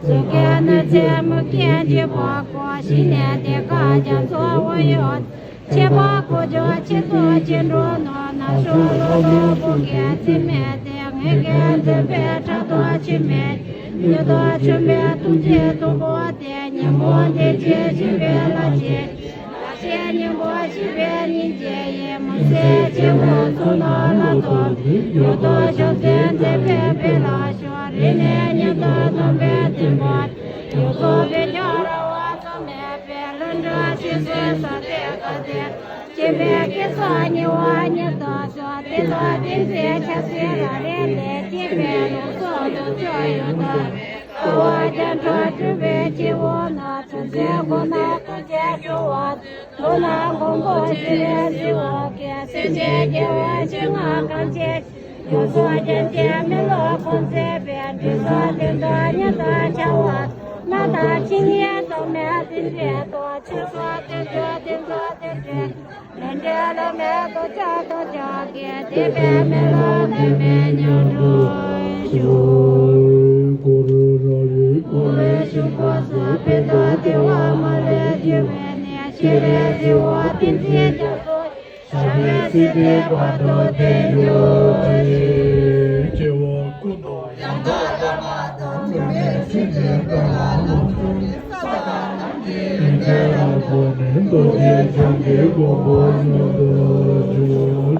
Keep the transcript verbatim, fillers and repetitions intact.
གཟུགས་ཀྱི་གནོད་འཚེ་མུ་གེ་འཇིགས་པ་ཀུན། ཞི་གནས་དེ་ཀ་ཀྱང་གཙོ་བོ་ཡོད། ཁྱད་པར་ཀུན་འབྱུང་ཆོས་སྐྱོང་ཅི་འགྲོ་ནོར། ནག་ཕྱོགས་ལོག་རྟོག་བུ་གའི་རྩིས་མེད་དེ། ངན་སྐྱེས་འཛིན་པའི་ཕྲག་དོག་ཆེན་མེད། ཉོན་མོངས་ཆུང་བའི་ཐུགས་རྗེ་མཐུ་བོ་སྟེ། ཉོན་མོངས་བདེ་བྱེད་ཆེན་པོའི་ལྷ་ཆེན། ལྷ་ཆེན་སྙིང་པོ་ཆེན་པོའི་སྙིང་རྗེ་ཡིས། མུན་སེལ་སྤྱི་བོ་གཙུག་ན་ལ་གཏུགས། འགྱུར་ལྡོག་བཅོམ་ལྡན་འདས་དཔའ་བོས་ལ་ཕྱག་རིས་ནས་ཉམས་སུ་བླངས་པའི་བདེན་པ། ཡུལ་རྫོགས་པའི་ཁྱབ་ར་བ་ཙམ་མེད་པའི། ལྷུན་གྲུབ་ཞི་བའི་ས་སྟེང་ག་ཏེ། སྤྱན་མེད་ཀུན་བཟང་ཉི་འོད་ཉིད་དུ་ཤར། དེ་དག་ཏིང་འཛིན་ཆབ་སྲིད་རང་རིག་ལས། སྐྱེས་པའི་ལུགས་སྲོལ་དུ་ཆོས་ཡོད་དོ། ལྟ་བ་རྒྱ་ཕྲག་གྲུབ་པའི་སྤྱི་བོ་ན། ཐུགས་རྗེའི་སྒོ་ནས་ཐུགས་རྗེ་སྤྲུལ་བ། དུག་ལྔ་འགོང་པོ་འཆི་བའི་རྫི་བོ་སྐད། སེམས་ཅན་དགེ་བའི་ཆོས་ལྔ་གང་བྱེད་ཅིང་། ཡོངས་སུ་བརྒྱན་ཏེ་མི་ལུས་གང་མཛད་པའི། དྲི་ཟ་དེ་དག་ཉིད་དུ་འཆར་བ། སྣང་དང་ཕྱི་ཉིད་ཐོགས་མེད་བདེན་བཞིན་དུ། ཆོས་སོགས་དོན་བཅུ་དེ་ཚོ་དེ་འདྲའི། ལས་འབྲས་བླ་མེད་རྟོགས་བྱ་རྟོགས་བྱ་སྐད། དེ་བས་མི་ལ་དེ་བས་མྱུར་འགྲུབ་ཤོག། གུ་རུ་རང་རིག་ངོ་བོའི་ཞིང་ཁམས་སུ། བོད་དུ་བདེ་བ་མ་ལུས་རྒྱུ་བའི་གནས། ཤེས་རིག་རྩི་བ་བསྟན་འཛིན་རྒྱ་མཚོ། ཞབས་པད་སྲིད་མཐའི་བར་དུ་བརྟན་གྱུར་ཅིག། སྐྱེ་བ་ཀུན་ཏུ་ཡང་དག་བླ་མ་དང་། འགྲོ་བའི་ཚེ་འདིར་གང་ལ་ལམ་སྟོན་པའི། ས་དང་ལམ་གྱི་ཡོན་ཏན་ལ་ཕོག་ནས། རྡོ་རྗེ་འཆང་གི་གོ་འཕང་མངོན་དུ་གྱུར།